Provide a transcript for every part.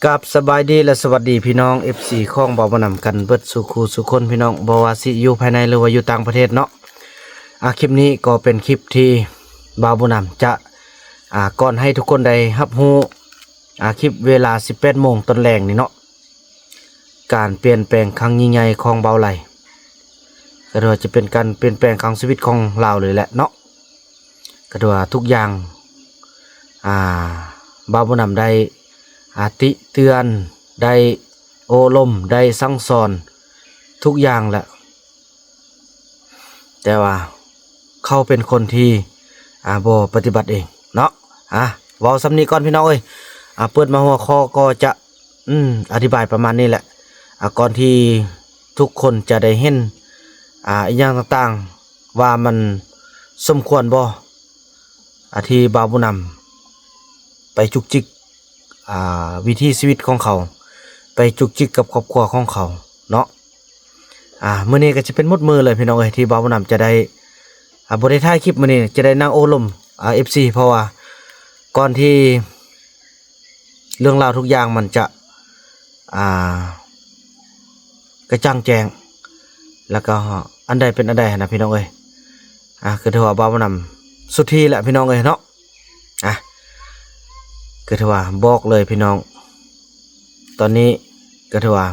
ກາບສະບາຍດີ ແລະ ສະຫວັດດີພີ່ນ້ອງ ເອັຟຊີ ຂອງບ່າວບຸນນຳກັນເບິດສູ່ຄູ່ສູ່ຄົນພີ່ນ້ອງ ບໍ່ວ່າຊິຢູ່ພາຍໃນ ຫຼືວ່າຢູ່ຕ່າງປະເທດເນາະ. ອາ ຄລິບນີ້ກໍເປັນຄລິບທີ່ບ່າວບຸນນຳຈະ ອາ ກ່ອນໃຫ້ທຸກຄົນໄດ້ຮັບຮູ້ ອາ ຄລິບເວລາສິບແປດໂມງຕອນແລງນີ້ເນາະ ການປ່ຽນແປງຄັ້ງຍິ່ງໃຫຍ່ຂອງບ່າວໄຫຼ ກໍຖືວ່າຈະເປັນການປ່ຽນແປງຄັ້ງຊີວິດຂອງລາວເລີຍແຫຼະເນາະ. ກໍຖືວ່າທຸກຢ່າງ ອາ ບ່າວບຸນນຳໄດ້ ອາ ຕິເຕືອນ ໄດ້ໂອ້ລົມ ໄດ້ສັ່ງສອນທຸກຢ່າງແຫຼະ ແຕ່ວ່າເຂົາເປັນຄົນທີ່ ອາ ບໍ່ປະຕິບັດເອງເນາະ. ອາ ເວົ້າສ່ຳນີ້ກ່ອນພີ່ນ້ອງເອີຍ ອາ ເປີດມາຫົວຂໍ້ກໍຈະ ອາ ອະທິບາຍປະມານນີ້ແຫຼະ ອາ ກ່ອນທີ່ທຸກຄົນຈະໄດ້ເຫັນ ອາ ອີ່ຫຍັງຕ່າງໆ ວ່າມັນສົມຄວນບໍ່ ອາ ທີ່ບ່າວບຸນນຳໄປຈຸກຈິກ ອາ ວິຖີຊີວິດຂອງເຂົາ ໄປຈຸກຈິກກັບຄອບຄົວຂອງເຂົາເນາະ. ອາ ມື້ນີ້ກໍຈະເປັນໝົດມື້ເລີຍພີ່ນ້ອງເອີຍ ທີ່ບ່າວບຸນນຳຈະໄດ້ ອາ ບໍ່ໄດ້ຖ່າຍຄລິບ ມື້ນີ້ຈະໄດ້ນັ່ງໂອ້ລົມ ອາ ເອັຟຊີ ເພາະວ່າກ່ອນທີ່ເລື່ອງລາວທຸກຢ່າງມັນຈະ ອາ ກະຈ່າງແຈ້ງ ແລ້ວກໍອັນໃດເປັນອັນໃດຫັ້ນນະພີ່ນ້ອງເອີຍ. ອາ ກໍຖືວ່າບ່າວບຸນນຳສຸດທີ່ແຫຼະພີ່ນ້ອງເອີຍເນາະ. ອາ ກໍຖືວ່າບອກເລີຍພີ່ນ້ອງ ຕອນນີ້ກໍຖືວ່າ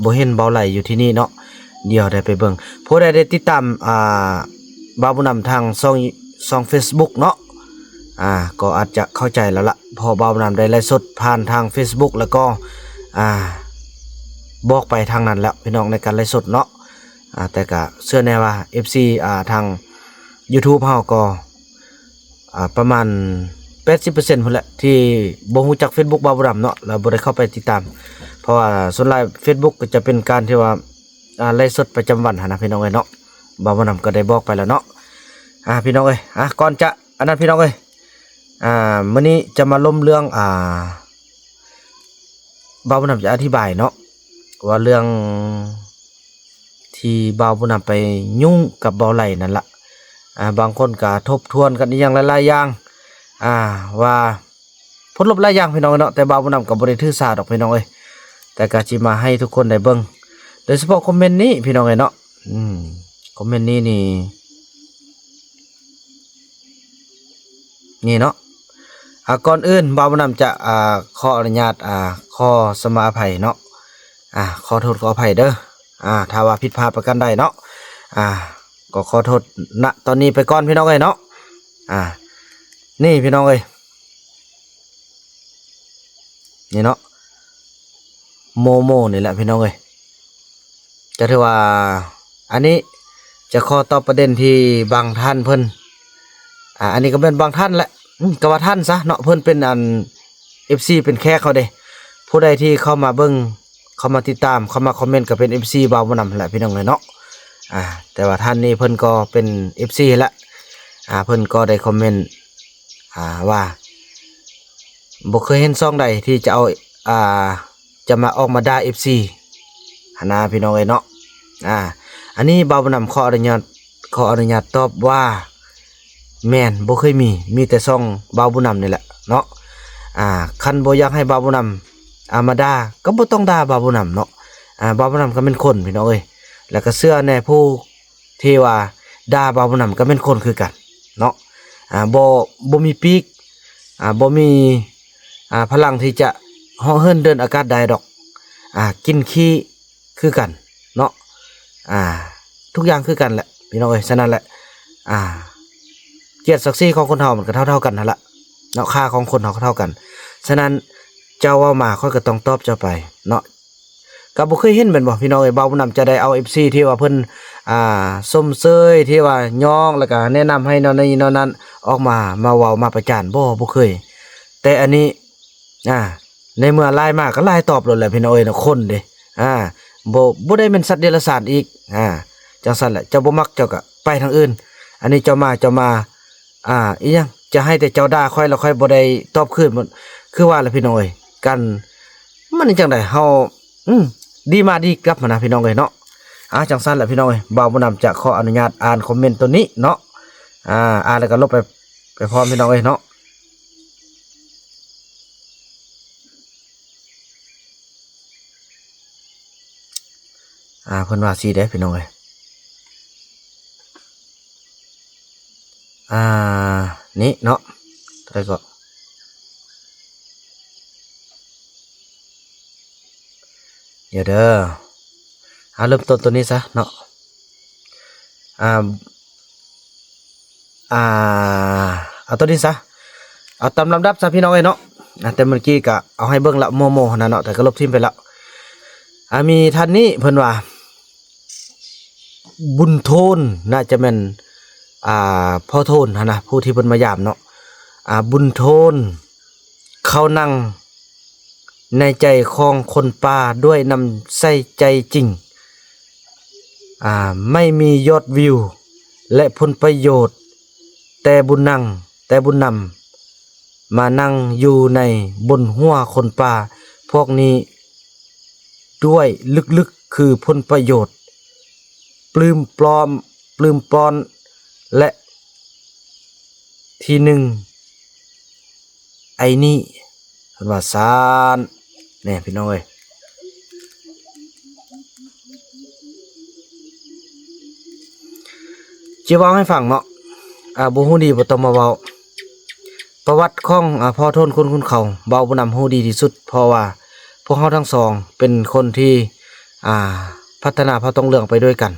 ບໍ່ເຫັນບ່າວໄຫຼຢູ່ທີ່ນີ້ເນາະ ດຽວໄດ້ໄປເບິ່ງ. ຜູ້ໃດໄດ້ຕິດຕາມ ອາ ບ່າວບຸນນຳທາງຊ່ອງ ຊ່ອງເຟສບຸກເນາະ ອາ ກໍອາດຈະເຂົ້າໃຈແລ້ວລະ ເພາະບ່າວບຸນນຳໄດ້ໄລຟ໌ສົດຜ່ານທາງເຟສບຸກ ແລ້ວກໍ ອາ ບອກໄປທາງນັ້ນແລ້ວພີ່ນ້ອງ ໃນການໄລຟ໌ສົດເນາະ. ອາ ແຕ່ກະເຊື່ອແນ່ວ່າ ເອັຟຊີ ອາ ທາງຢູທູບເຮົາກໍ ອາ ປະມານແປດສິບເປີເຊັນພຸ້ນແຫຼະ ທີ່ບໍ່ຮູ້ຈັກເຟສບຸກບ່າວບຸນນຳເນາະ ແລ້ວບໍ່ໄດ້ເຂົ້າໄປຕິດຕາມ ເພາະວ່າສ່ວນຫຼາຍເຟສບຸກກໍຈະເປັນການທີ່ວ່າ ອາ ໄລຟ໌ສົດປະຈຳວັນຫັ້ນນະພີ່ນ້ອງເອີຍເນາະ. ບ່າວບຸນນຳກໍໄດ້ບອກໄປແລ້ວເນາະ ອາ ພີ່ນ້ອງເອີຍ. ອາ ກ່ອນຈະອັນນັ້ນພີ່ນ້ອງເອີຍ ອາ ມື້ນີ້ຈະມາລົມເລື່ອງ ອາ ບ່າວບຸນນຳຈະອະທິບາຍເນາະ ວ່າເລື່ອງທີ່ບ່າວບຸນນຳໄປຫຍຸ້ງກັບບ່າວໄຫຼນັ້ນລະ. ອາ ບາງຄົນກະທົບທວນກັນອີ່ຫຍັງຫຼາຍໆຢ່າງ ອາ ວ່າພົດລົບຫຼາຍຢ່າງພີ່ນ້ອງເນາະ ແຕ່ບ່າວບຸນນຳກໍບໍ່ໄດ້ຖືສາດອກພີ່ນ້ອງເອີຍ ແຕ່ກໍຊິມາໃຫ້ທຸກຄົນໄດ້ເບິ່ງ ໂດຍສະເພາະຄອມເມັນນີ້ພີ່ນ້ອງເອີຍເນາະ. ອືມ ຄອມເມັນນີ້ນີ້ ນີ້ເນາະ ອາ ກ່ອນອື່ນບ່າວບຸນນຳຈະ ອາ ຂໍອະນຸຍາດ ອາ ຂໍສະມາອະໄພເນາະ ອາ ຂໍໂທດຂໍອະໄພເດີ ອາ ຖ້າວ່າຜິດພາດປະການໃດເນາະ ອາ ກໍຂໍໂທດນະຕອນນີ້ໄປກ່ອນພີ່ນ້ອງເອີຍເນາະ. ອາ ນີ້ພີ່ນ້ອງເອີຍ ນີ້ເນາະ ໂມໂມນີ້ແຫຼະພີ່ນ້ອງເອີຍ. ກໍຖືວ່າອັນນີ້ຈະຂໍຕອບປະເດັນທີ່ບາງທ່ານເພິ່ນ ອາ ອັນນີ້ກໍແມ່ນບາງທ່ານແຫຼະ ອືມ ກໍວ່າທ່ານຊະເນາະ ເພິ່ນເປັນອັນ ເອັຟຊີ ເປັນແຂກເຮົາເດ້. ຜູ້ໃດທີ່ເຂົ້າມາເບິ່ງ ເຂົ້າມາຕິດຕາມ ເຂົ້າມາຄອມເມັນ ກໍເປັນ ເອັຟຊີ ບ່າວບຸນນຳແຫຼະພີ່ນ້ອງເອີຍເນາະ. ອາ ແຕ່ວ່າທ່ານນີ້ເພິ່ນກໍເປັນ ເອັຟຊີ ແຫຼະ ອາ ເພິ່ນກໍໄດ້ຄອມເມັນ ອາ ວ່າ ບໍ່ເຄີຍເຫັນຊ່ອງໃດທີ່ຈະເອົາ ອາ ຈະມາອອກມາດ່າ ເອັຟຊີ ຫັ້ນນະພີ່ນ້ອງເອີຍເນາະ. ອາ ອັນນີ້ບ່າວບຸນນຳຂໍອະນຸຍາດ ຂໍອະນຸຍາດຕອບວ່າ ແມ່ນ ບໍ່ເຄີຍມີ ມີແຕ່ຊ່ອງບ່າວບຸນນຳນີ້ແຫຼະເນາະ. ອາ ຄັນບໍ່ຢາກໃຫ້ບ່າວບຸນນຳ ອາ ມາດ່າ ກໍບໍ່ຕ້ອງດ່າບ່າວບຸນນຳເນາະ. ອາ ບ່າວບຸນນຳກໍແມ່ນຄົນພີ່ນ້ອງເອີຍ ແລ້ວກໍເຊື່ອແນ່ຜູ້ ທີ່ວ່າດ່າບ່າວບຸນນຳກໍແມ່ນຄົນຄືກັນເນາະ. ອາ ບໍ່ ບໍ່ມີປີກ ອາ ບໍ່ມີ ອາ ພະລັງທີ່ຈະເຫາະເຫີນເດີນອາກາດໄດ້ດອກ. ອາ ກິນຂີ້ຄືກັນເນາະ. ອາ ທຸກຢ່າງຄືກັນແຫຼະພີ່ນ້ອງເອີຍ. ສະນັ້ນແຫຼະ ອາ ກຽດສັກສີຂອງຄົນເຮົາມັນກໍເທົ່າໆກັນຫັ້ນລະເນາະ, ຄ່າຂອງຄົນເຮົາກໍເທົ່າກັນ. ສະນັ້ນເຈົ້າເວົ້າມາ ຂ້ອຍກໍຕ້ອງຕອບເຈົ້າໄປເນາະ. ກໍບໍ່ເຄີຍເຫັນແມ່ນບໍ່ພີ່ນ້ອງເອີຍ, ບ່າວບຸນນຳຈະໄດ້ເອົາເອັຟຊີທີ່ວ່າເພິ່ນ ອ່າ ຊົມເຊີຍ ທີ່ວ່າຍ້ອງ ແລ້ວກໍແນະນຳໃຫ້ແນວນີ້ແນວນັ້ນ ອອກມາ ມາເວົ້າມາປະຈານ ບໍ່ ບໍ່ເຄີຍ. ແຕ່ອັນນີ້ ອ່າ ໃນເມື່ອຫຼາຍມາກໍຫຼາຍຕອບໂລດແຫຼະພີ່ນ້ອງເອີຍເນາະ, ຄົນເດ້ ອ່າ ບໍ່ ບໍ່ໄດ້ແມ່ນສັດເດຍລະສານອີກ ອ່າ ຈັ່ງຊັ້ນແຫຼະ. ເຈົ້າບໍ່ມັກເຈົ້າກໍໄປທາງອື່ນ, ອັນນີ້ເຈົ້າມາ ເຈົ້າມາ ອ່າ ອີຫຍັງ ຈະໃຫ້ແຕ່ເຈົ້າດ່າຂ້ອຍ ແລ້ວຂ້ອຍບໍ່ໄດ້ຕອບຄືນ ຄືວ່າແຫຼະພີ່ນ້ອງເອີຍ. ກັນ ມັນຈັ່ງໃດ ເຮົາ ອືມ ດີມາດີກັບຫັ້ນນະພີ່ນ້ອງເອີຍເນາະ. ອ່າ ຈັ່ງຊັ້ນແຫຼະພີ່ນ້ອງເອີຍ, ບ່າວບຸນນຳຈະຂໍອະນຸຍາດອ່ານຄອມເມັນໂຕນີ້ເນາະ. ອ່າ ອ່ານແລ້ວກໍລົບໄປ ໄປພ້ອມພີ່ນ້ອງເອີຍເນາະ. ອ່າ ເພິ່ນວ່າຊີ້ເດ້ພີ່ນ້ອງເອີຍ ອ່າ ນີ້ເນາະ ເທົ່າໃດກໍ ດຽວເດີ ເອົາເລີ່ມຕົ້ນຕົວນີ້ຊະເນາະ ອ່າ ອ່າ ເອົາຕົວນີ້ຊະ ເອົາຕາມລຳດັບຊະພີ່ນ້ອງເອີຍເນາະ ອ່າ ແຕ່ເມື່ອກີ້ກະເອົາໃຫ້ເບິ່ງລະໂມໂມຫັ້ນນະເນາະ ແຕ່ກະລົບຖິ້ມໄປລະ ອ່າ ມີທ່ານນີ້ເພິ່ນວ່າ ບຸນໂທນ ໜ້າຈະແມ່ນ ອ່າ ພໍ່ໂທນຫັ້ນນະ ຜູ້ທີ່ເພິ່ນມາຢາມເນາະ ອ່າ ບຸນໂທນ ເຂົ້ານັ່ງໃນໃຈຂອງຄົນປ່າດ້ວຍນ້ຳໃສໃຈຈິງ ອ່າ ໄມ່ມີຍອດວິວ ແລະ ຜົນປະໂຫຍດ ແຕ່ບຸນນັ່ງ ແຕ່ບຸນນຳ ມານັ່ງຢູ່ໃນບົນຫົວຄົນປ່າພວກນີ້ດ້ວຍ ລຶກໆຄືຜົນປະໂຫຍດ ປຶ້ມປອມ ປຶ້ມປ້ອນ ແລະ ທີໜຶ່ງ ໄອ້ນີ້ ເພິ່ນວ່າຊັ້ນ ແນ່ພີ່ນ້ອງເອີຍ ຈະເວົ້າໃຫ້ຟັງເນາະ ອ່າ ບໍ່ຮູ້ດີບໍ່ຕ້ອງມາເວົ້າ ປະຫວັດຂອງ ອ່າ ພໍ່ໂທນ ຄຸນ ຄຸນເຂົາ ເວົ້າຜູ້ນຳຮູ້ດີທີ່ສຸດ ເພາະວ່າພວກເຮົາທັງສອງເປັນຄົນທີ່ ອ່າ ພັດທະນາເຜົ່າຕ້ອງເຫຼືອງໄປດ້ວຍກັນ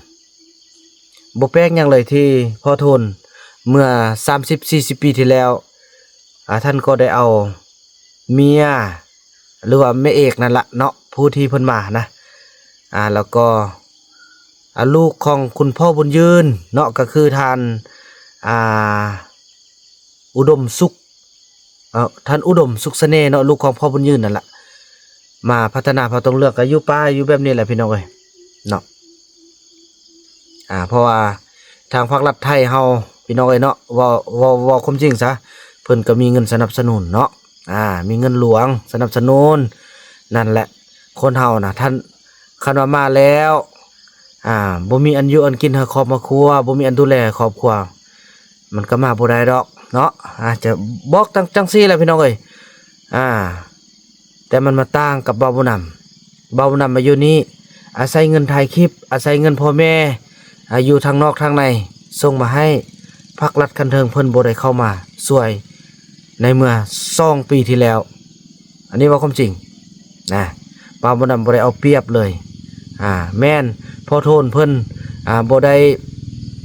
ບໍ່ແປກຫຍັງເລີຍທີ່ພໍ່ໂທນ ເມື່ອສາມສິບສີ່ສິບປີທີ່ແລ້ວ ອ່າ ທ່ານກໍໄດ້ເອົາເມຍ ຫຼືວ່າແມ່ເອກນັ້ນລະເນາະ ຜູ້ທີ່ເພິ່ນມານະ ອ່າ ແລ້ວກໍ ອ່າ ລູກຂອງຄຸນພໍ່ບຸນຍືນເນາະ ກໍຄືທ່ານ ອ່າ ອຸດົມສຸກ ເອີ ທ່ານອຸດົມສຸກສະເໜ່ເນາະ ລູກຂອງພໍ່ບຸນຍືນນັ້ນລະ ມາພັດທະນາເຜົ່າຕ້ອງເຫຼືອງ ກໍຢູ່ປ່າຢູ່ແບບນີ້ແຫຼະພີ່ນ້ອງເອີຍເນາະ ອ່າ ເພາະວ່າທາງພາກລັດໄທເຮົາພີ່ນ້ອງເອີຍເນາະ ເວົ້າ ເວົ້າ ເວົ້າຄວາມຈິງຊະ ເພິ່ນກໍມີເງິນສະໜັບສະໜູນເນາະ ອ່າ ມີເງິນຫຼວງສະໜັບສະໜູນ ນັ້ນແຫຼະ ຄົນເຮົານະ ທ່ານ ຄັນວ່າມາແລ້ວ ອ່າ ບໍ່ມີອັນຢູ່ອັນກິນໃຫ້ຄອບໃຫ້ຄົວ ບໍ່ມີອັນດູແລໃຫ້ຄອບຄົວ ມັນກໍມາບໍ່ໄດ້ດອກເນາະ ອາດຈະບອກຈັ່ງ ຈັ່ງຊີ້ແຫຼະພີ່ນ້ອງເອີຍ ອ່າ ແຕ່ມັນມາຕ່າງກັບບ່າວບຸນນຳ ບ່າວບຸນນຳມາຢູ່ນີ້ ອາໄສເງິນຖ່າຍຄລິບ ອາໄສເງິນພໍ່ແມ່ ອາ ຢູ່ທາງນອກທາງໃນ ສົ່ງມາໃຫ້ ພາກລັດຂັ້ນເທິງເພິ່ນບໍ່ໄດ້ເຂົ້າມາຊ່ວຍ ໃນເມື່ອສອງປີທີ່ແລ້ວ ອັນນີ້ເວົ້າຄວາມຈິງນະ ບ່າວບຸນນຳບໍ່ໄດ້ເອົາປຽບເລີຍ ອ່າ ແມ່ນພໍ່ໂທນເພິ່ນ ອ່າ ບໍ່ໄດ້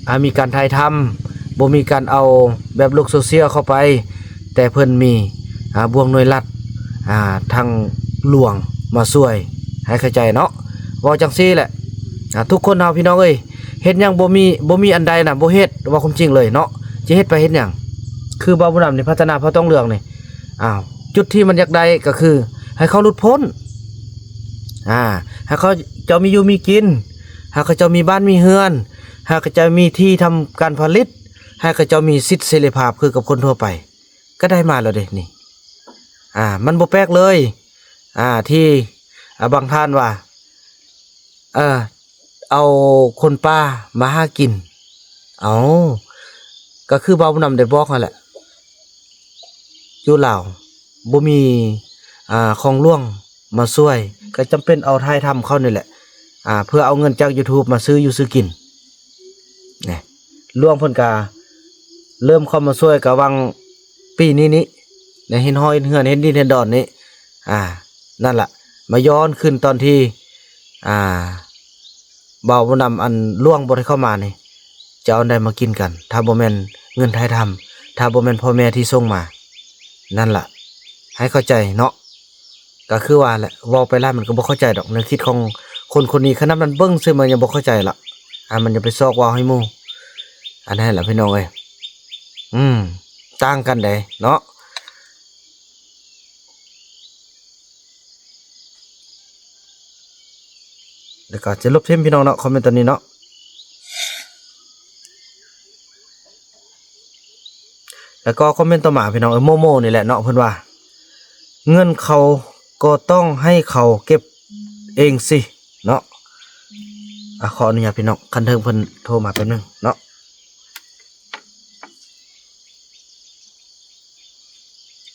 ອ່າ ມີການຖ່າຍທຳ ບໍ່ມີການເອົາແບບໂລກໂຊຊຽວເຂົ້າໄປ ແຕ່ເພິ່ນມີ ອ່າ ບ່ວງໜ່ວຍລັດ ອ່າ ທາງຫຼວງມາຊ່ວຍ ໃຫ້ເຂົ້າໃຈເນາະ ເວົ້າຈັ່ງຊີ້ແຫຼະ ອ່າ ທຸກຄົນເຮົາພີ່ນ້ອງເອີຍ ເຮັດຫຍັງບໍ່ມີ ບໍ່ມີອັນໃດນະ ບໍ່ເຮັດ ເວົ້າຄວາມຈິງເລີຍເນາະ ຈະເຮັດໄປເຮັດຫຍັງ ຄືບ່າວບຸນນຳນີ້ ພັດທະນາເຜົ່າຕ້ອງເຫຼືອງນີ້ ອ້າວ ຈຸດທີ່ມັນຢາກໄດ້ກໍຄື ໃຫ້ເຂົາຫຼຸດພົ້ນ ອ່າ ໃຫ້ເຂົາເຈົ້າມີຢູ່ມີກິນ ໃຫ້ເຂົາເຈົ້າມີບ້ານມີເຮືອນ ໃຫ້ເຂົາເຈົ້າມີທີ່ທຳການຜະລິດ ໃຫ້ເຂົາເຈົ້າມີສິດເສລີພາບຄືກັບຄົນທົ່ວໄປ ກໍໄດ້ມາແລ້ວເດ້ນີ້ ອ່າ ມັນບໍ່ແປກເລີຍ ອ່າ ທີ່ ອ່າ ບາງທ່ານວ່າ ເອີ ເອົາຄົນປ່າມາຫາກິນ ເອົາ ກໍຄືບ່າວບຸນນຳໄດ້ບອກຫັ້ນແຫຼະ ຢູ່ລາວບໍ່ມີ ອ່າ ຂອງຫຼວງມາຊ່ວຍ ກໍຈຳເປັນເອົາຖ່າຍທຳເຂົານີ້ແຫຼະ ອ່າ ເພື່ອເອົາເງິນຈາກຢູທູບມາຊື້ຢູ່ຊື້ກິນ ນີ້ ຫຼວງເພິ່ນກະເລີ່ມເຂົ້າມາຊ່ວຍກະຫວ່າງປີນີ້ນີ້ ໃນເຮັດຮ້ອຍເຮັດເຮືອນເຮັດດິນເຮັດດອນນີ້ ອ່າ ນັ້ນລະ ມາຍ້ອນຄືນຕອນທີ່ ອ່າ ບ່າວບຸນນຳ ອັນຫຼວງບໍ່ໄດ້ເຂົ້າມານີ້ ຈະເອົາອັນໃດມາກິນກັນ ຖ້າບໍ່ແມ່ນເງິນຖ່າຍທຳ ຖ້າບໍ່ແມ່ນພໍ່ແມ່ທີ່ສົ່ງມາ ນັ້ນລະ ໃຫ້ເຂົ້າໃຈເນາະ. ກໍຄືວ່າແຫຼະ ເວົ້າໄປຫຼາຍມັນກໍບໍ່ເຂົ້າໃຈດອກ ແນວຄິດຂອງຄົນຄົນນີ້ ຂະໜາດມັນເບິ່ງຊື່ມັນຍັງບໍ່ເຂົ້າໃຈລະ ອ່າ ມັນຍັງໄປຊອກເວົ້າໃຫ້ໝູ່ ອັນນັ້ນແຫຼະພີ່ນ້ອງເອີຍ ອືມ ຕ່າງກັນເດ້ເນາະ ແລ້ວກໍຈະລົບຖິ້ມພີ່ນ້ອງເນາະ ຄອມເມັນຕອນນີ້ເນາະ. ແລ້ວກໍຄອມເມັນຕໍ່ມາພີ່ນ້ອງເອີຍ ໂມໂມນີ້ແຫຼະເນາະ ເພິ່ນວ່າ ເງິນເຂົາກໍຕ້ອງໃຫ້ເຂົາເກັບເອງຊິເນາະ ອ່າ ຂໍອະນຸຍາດພີ່ນ້ອງ ຄັນເທິງເພິ່ນໂທມາແປັບໜຶ່ງເນາະ.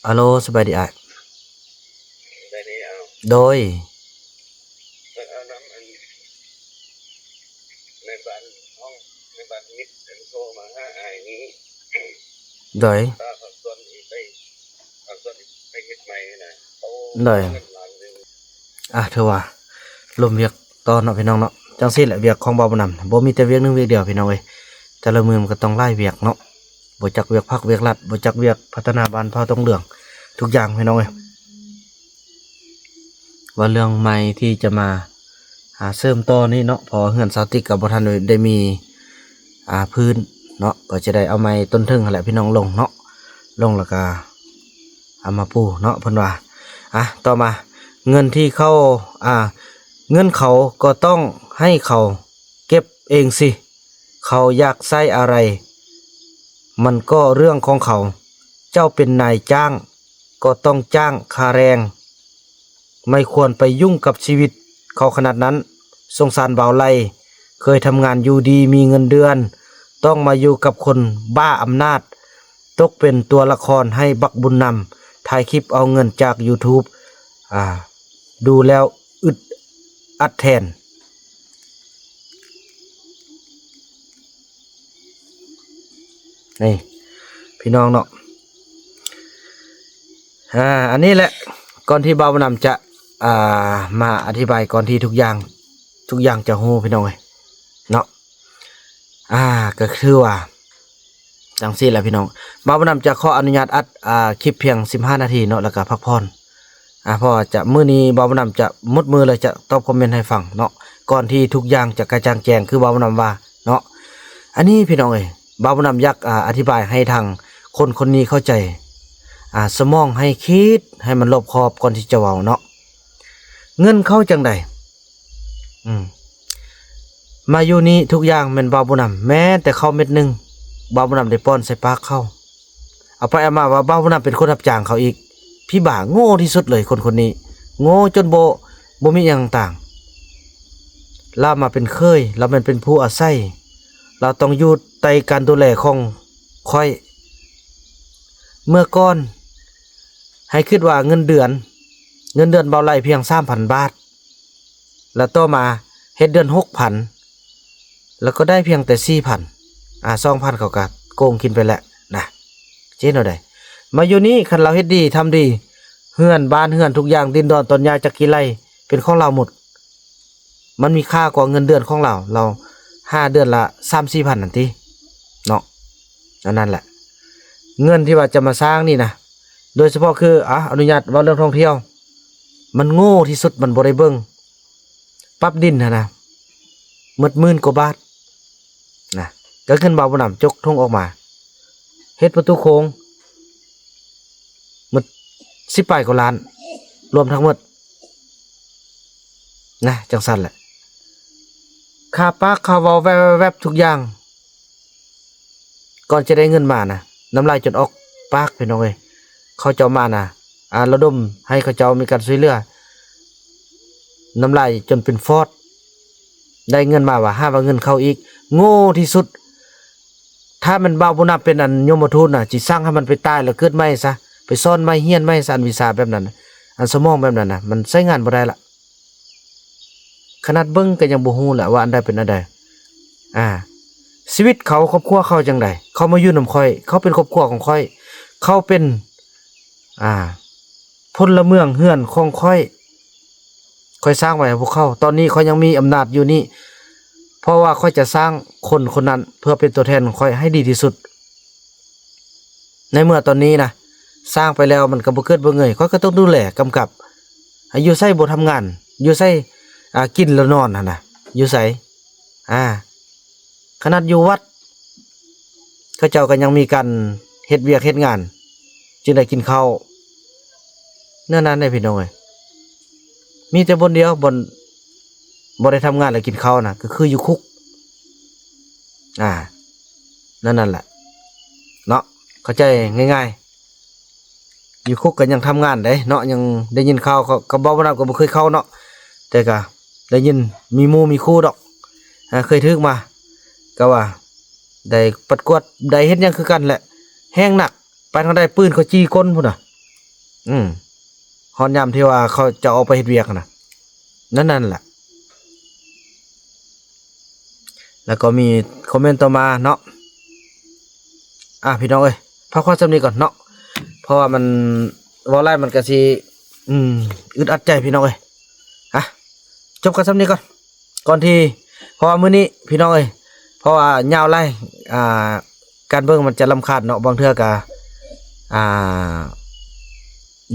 ອາໂລ ສະບາຍດີອ້າຍ ສະບາຍດີອ້າຍ ໂດຍ ເອີ ເອົານຳອັນ ໂດຍ ໂດຍ ອ່ະ ຖືວ່າລົມວຽກຕໍ່ເນາະ ພີ່ນ້ອງເນາະ. ຈັ່ງຊີ້ແຫຼະ ວຽກຂອງບ່າວບຸນນຳ ບໍ່ມີແຕ່ວຽກໜຶ່ງວຽກດຽວ ພີ່ນ້ອງເອີຍ. ແຕ່ລະມື້ມັນກໍຕ້ອງຫຼາຍວຽກເນາະ, ບໍ່ຈັກວຽກພັກວຽກລັດ, ບໍ່ຈັກວຽກພັດທະນາບ້ານເຜົ່າຕົງເຫຼືອງ ທຸກຢ່າງ ພີ່ນ້ອງເອີຍ. ວ່າເລື່ອງໄມ້ທີ່ຈະມາ ອ່າ ເສີມຕໍ່ນີ້ເນາະ ເພາະວ່າເຮືອນຊາວຕິກກໍບໍ່ທັນໄດ້ມີ ອ່າ ພື້ນເນາະ, ກໍຈະໄດ້ເອົາໄມ້ຕົ້ນເທິງຫັ້ນແຫຼະ ພີ່ນ້ອງ ລົງເນາະ, ລົງແລ້ວກໍເອົາມາປູເນາະ ເພິ່ນວ່າ. ອ່າ ຕໍ່ມາ ເງິນທີ່ເຂົາ ອ່າ ເງິນເຂົາກໍຕ້ອງໃຫ້ເຂົາເກັບເອງຊິ, ເຂົາຢາກໃຊ້ອະໄລ ມັນກໍເລື່ອງຂອງເຂົາ, ເຈົ້າເປັນນາຍຈ້າງ ກໍຕ້ອງຈ້າງຄ່າແຮງ, ໄມ່ຄວນໄປຫຍຸ້ງກັບຊີວິດເຂົາຂະໜາດນັ້ນ. ສົງສານບ່າວໄຫຼ, ເຄີຍທຳງານຢູ່ດີມີເງິນເດືອນ, ຕ້ອງມາຢູ່ກັບຄົນບ້າອຳນາດ, ຕົກເປັນຕົວລະຄອນໃຫ້ບັກບຸນນຳ ຖ່າຍຄລິບເອົາເງິນຈາກຢູທູບ ອ່າ ດູແລ້ວອຶດອັດແທນ. ນີ້ ພີ່ນ້ອງເນາະ ອ່າ ອັນນີ້ແຫຼະ ກ່ອນທີ່ບ່າວບຸນນຳຈະ ອ່າ ມາອະທິບາຍ ກ່ອນທີ່ທຸກຢ່າງ ທຸກຢ່າງຈະຮູ້ ພີ່ນ້ອງເອີຍເນາະ. ອ່າ ກໍຄືວ່າຈັ່ງຊີ້ແຫຼະ ພີ່ນ້ອງ, ບ່າວບຸນນຳຈະຂໍອະນຸຍາດອັດ ອ່າ ຄລິບພຽງສິບຫ້ານາທີເນາະ ແລ້ວກໍພັກຜ່ອນ. ອ່າ ເພາະວ່າຈະ ມື້ນີ້ບ່າວບຸນນຳຈະໝົດມື້ເລີຍ ຈະຕອບຄອມເມັນໃຫ້ຟັງເນາະ ກ່ອນທີ່ທຸກຢ່າງຈະກະຈ່າງແຈ້ງ ຄືບ່າວບຸນນຳວ່າເນາະ. ອັນນີ້ ພີ່ນ້ອງເອີຍ, ບ່າວບຸນນຳຢາກ ອ່າ ອະທິບາຍໃຫ້ທາງຄົນຄົນນີ້ເຂົ້າໃຈ ອ່າ ສະໝອງໃຫ້ຄິດໃຫ້ມັນລອບຄອບກ່ອນທີ່ຈະເວົ້າເນາະ. ເງິນເຂົ້າຈັ່ງໃດ? ອືມ ມາຢູ່ນີ້ທຸກຢ່າງແມ່ນບ່າວບຸນນຳ, ແມ້ແຕ່ເຂົ້າເມັດໜຶ່ງ ບ່າວບຸນນຳໄດ້ປ້ອນໃສ່ປາກເຂົາ. ເອົາໄປເອົາມາວ່າບ່າວບຸນນຳເປັນຄົນຮັບຈ້າງເຂົາອີກ. ຜີບ້າ ໂງ່ທີ່ສຸດເລີຍ ຄົນຄົນນີ້ ໂງ່ຈົນບໍ່ ບໍ່ມີຫຍັງຕ່າງ. ລາວມາເປັນເຂີຍ, ລາວແມ່ນເປັນຜູ້ອາໄສ, ລາວຕ້ອງຢູ່ໃຕ້ການດູແລຂອງຂ້ອຍ. ເມື່ອກ່ອນ ໃຫ້ຄິດວ່າເງິນເດືອນ, ເງິນເດືອນບ່າວໄຫຼພຽງສາມພັນບາດ, ແລ້ວຕໍ່ມາເຮັດເດືອນຫົກພັນ ແລ້ວກໍໄດ້ພຽງແຕ່ສີ່ພັນ ອ່າ ສອງພັນເຂົາກໍໂກງກິນໄປແລ້ວນະ. ເຮັດແນວໃດ? ມາຢູ່ນີ້ ຄັນລາວເຮັດດີທຳດີ, ເຮືອນບ້ານເຮືອນທຸກຢ່າງ ດິນດອນຕອນຫຍ້າຈັກກີ່ໄຮ່ ເປັນຂອງລາວໝົດ. ມັນມີຄ່າກວ່າເງິນເດືອນຂອງລາວ, ລາວຫາເດືອນລະສາມສີ່ພັນຫັ້ນຕິເນາະ. ອັນນັ້ນແຫຼະ ເງິນທີ່ວ່າຈະມາສ້າງນີ້ນະ, ໂດຍສະເພາະຄື ອາ ອະນຸຍາດເວົ້າເລື່ອງທ່ອງທ່ຽວ, ມັນໂງ່ທີ່ສຸດ, ມັນບໍ່ໄດ້ເບິ່ງ. ປັບດິນຫັ້ນນະ ໝົດໝື່ນກວ່າບາດນະ, ກໍເງິນບ່າວບຸນນຳ ຈົກຖົງອອກມາ ເຮັດປະຕູໂຄງ ໝົດສິບປາຍກວ່າລ້ານ ລວມທັງໝົດນະ. ຈັ່ງຊັ້ນແຫຼະ ຄ່າປາກຄ່າເວົ້າແວບໆໆ ທຸກຢ່າງ ກ່ອນຈະໄດ້ເງິນມານະ ນ້ຳລາຍຈົນອອກປາກ ພີ່ນ້ອງເອີຍ. ເຂົາເຈົ້າມານະ ອາ ລະດົມໃຫ້ເຂົາເຈົ້າມີການຊ່ວຍເຫຼືອ ນ້ຳລາຍຈົນເປັນຟອດ. ໄດ້ເງິນມາວ່າຫາວ່າເງິນເຂົ້າອີກ, ໂງ່ທີ່ສຸດ. ຖ້າແມ່ນບ່າວບຸນນຳເປັນອັນຍົມມະທູດນະ ຊິສັ່ງໃຫ້ມັນໄປຕາຍແລ້ວເກີດໃໝ່ຊະ, ໄປສອນໃໝ່ ຮຽນໃໝ່ຊະ. ອັນວິຊາແບບນັ້ນນະ ອັນສະໝອງແບບນັ້ນນະ ມັນໃຊ້ງານບໍ່ໄດ້ລະ. ຂະໜາດເບິ່ງກໍຍັງບໍ່ຮູ້ແຫຼະວ່າອັນໃດເປັນອັນໃດ. ອາ ຊີວິດເຂົາ ຄອບຄົວເຂົາຈັ່ງໃດ? ເຂົາມາຢູ່ນຳຂ້ອຍ, ເຂົາເປັນຄອບຄົວຂອງຂ້ອຍ, ເຂົາເປັນ ອາ ພົນລະເມືອງເຮືອນຂອງຂ້ອຍ, ຂ້ອຍສ້າງໄວ້ໃຫ້ພວກເຂົາ. ຕອນນີ້ຂ້ອຍຍັງມີອຳນາດຢູ່ນີ້, ເພາະວ່າຂ້ອຍຈະສ້າງຄົນຄົນນັ້ນເພື່ອເປັນຕົວແທນຂອງຂ້ອຍໃຫ້ດີທີ່ສຸດ. ໃນເມື່ອຕອນນີ້ນະ ສ້າງໄປແລ້ວມັນກໍບໍ່ເກີດບໍ່ເງີຍ, ຂ້ອຍກໍຕ້ອງດູແລກຳກັບ. ອາ ຢູ່ໃສບໍ່ທຳງານ, ຢູ່ໃສ ອາ ກິນແລ້ວນອນຫັ້ນນະ, ຢູ່ໃສ? ອາ ຂະໜາດຢູ່ວັດ ເຂົາເຈົ້າກໍຍັງມີການເຮັດວຽກເຮັດງານ ຈຶ່ງໄດ້ກິນເຂົ້າ. ແນວນັ້ນເດ້ ພີ່ນ້ອງເອີຍ, ມີແຕ່ບ່ອນດຽວ ບ່ອນບໍ່ໄດ້ທຳງານແລ້ວກິນເຂົ້ານະ ກໍຄືຢູ່ຄຸກ. ອາ ແນວນັ້ນແຫຼະເນາະ, ເຂົ້າໃຈງ່າຍໆ. ຢູ່ຄຸກກໍຍັງທຳງານເດ້ເນາະ, ຍັງໄດ້ຍິນຂ່າວ ກໍ ກໍເວົ້ານຳ ກໍບໍ່ເຄີຍເຂົ້າເນາະ, ແຕ່ກໍໄດ້ຍິນມີໝູ່ມີຄູ່ດອກ. ອາ ເຄີຍຖືກມາ ກໍວ່າໄດ້ປັດກວາດ ໄດ້ເຮັດຫຍັງຄືກັນແຫຼະ, ແຮງໜັກ. ໄປທາງໃດ ປືນເຂົາຈີ່ກົ້ນພຸ້ນນະ. ອືມ ຮອດຍາມທີ່ວ່າເຂົາຈະອອກໄປເຮັດວຽກຫັ້ນນະ. ນັ້ນ ນັ້ນແຫຼະ. ແລ້ວກໍມີຄອມເມັນຕໍ່ມາເນາະ. ອ່າ ພີ່ນ້ອງເອີຍ, ພັກຜ່ອນສ່ຳນີ້ກ່ອນເນາະ ເພາະວ່າມັນ ເວົ້າຫຼາຍມັນກະຊິ ອືມ ອຶດອັດໃຈພີ່ນ້ອງເອີຍ. ອ່ະ ຈົບກັນສ່ຳນີ້ກ່ອນ ກ່ອນທີ່ ເພາະວ່າມື້ນີ້ພີ່ນ້ອງເອີຍ ເພາະວ່າຍາວຫຼາຍ ອ່າ ການເບິ່ງມັນຈະລຳຄານເນາະ ບາງເທື່ອກະ ອ່າ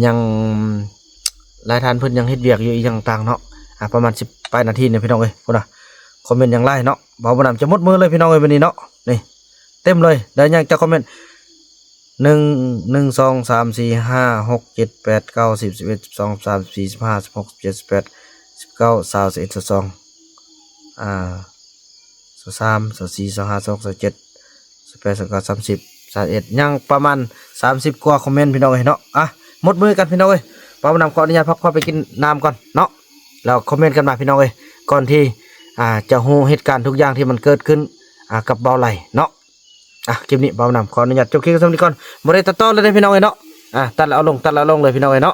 ຍັງ ຫຼາຍທ່ານເພິ່ນຍັງເຮັດວຽກຢູ່ອີ່ຫຍັງຕ່າງເນາະ ອ່າ ປະມານສິບປາຍນາທີນີ້ພີ່ນ້ອງເອີຍ ພຸ້ນນະ ຄອມເມັນຍັງຫຼາຍເນາະ ບ່າວບຸນນຳຈະໝົດມື້ເລີຍພີ່ນ້ອງເອີຍ ມື້ນີ້ເນາະ ນີ້ ເຕັມເລີຍ ໄດ້ຫຍັງຈັກຄອມເມັນ ໜຶ່ງ ໜຶ່ງ ສອງ ສາມ ສີ່ ຫ້າ ຫົກ ເຈັດ ແປດ ເກົ້າ ສິບ ສິບເອັດ ສິບສອງ ສິບສາມ ສິບສີ່ ສິບຫ້າ ສິບຫົກ ສິບເຈັດ ສິບແປດ ສິບເກົ້າ ຊາວ ຊາວເອັດ ຊາວສອງ ອ່າ ຊາວສາມ ຊາວສີ່ ຊາວຫ້າ ຊາວຫົກ ຊາວເຈັດ ຊາວແປດ ຊາວເກົ້າ ສາມສິບ ຊາວເອັດ ຍັງປະມານສາມສິບກວ່າຄອມເມັນພີ່ນ້ອງເອີຍເນາະ. ອ່ະ ໝົດມື້ກັນພີ່ນ້ອງເອີຍ ບ່າວບຸນນຳຂໍອະນຸຍາດພັກຜ່ອນໄປກິນນ້ຳກ່ອນເນາະ ແລ້ວຄອມເມັນກັນມາພີ່ນ້ອງເອີຍ ກ່ອນທີ່ ອ່າ ຈະຮູ້ເຫດການທຸກຢ່າງທີ່ມັນເກີດຂຶ້ນ ອ່າ ກັບບ່າວໄຫຼເນາະ. ອ່ະ ຄລິບນີ້ບ່າວບຸນນຳຂໍອະນຸຍາດຈົບຄລິບສ່ຳນີ້ກ່ອນ ບໍ່ໄດ້ຕັດຕໍ່ເລີຍເດ້ພີ່ນ້ອງເອີຍເນາະ. ອ່າ ຕັດແລ້ວເອົາລົງ ຕັດແລ້ວເອົາລົງເລີຍພີ່ນ້ອງເອີຍເນາະ.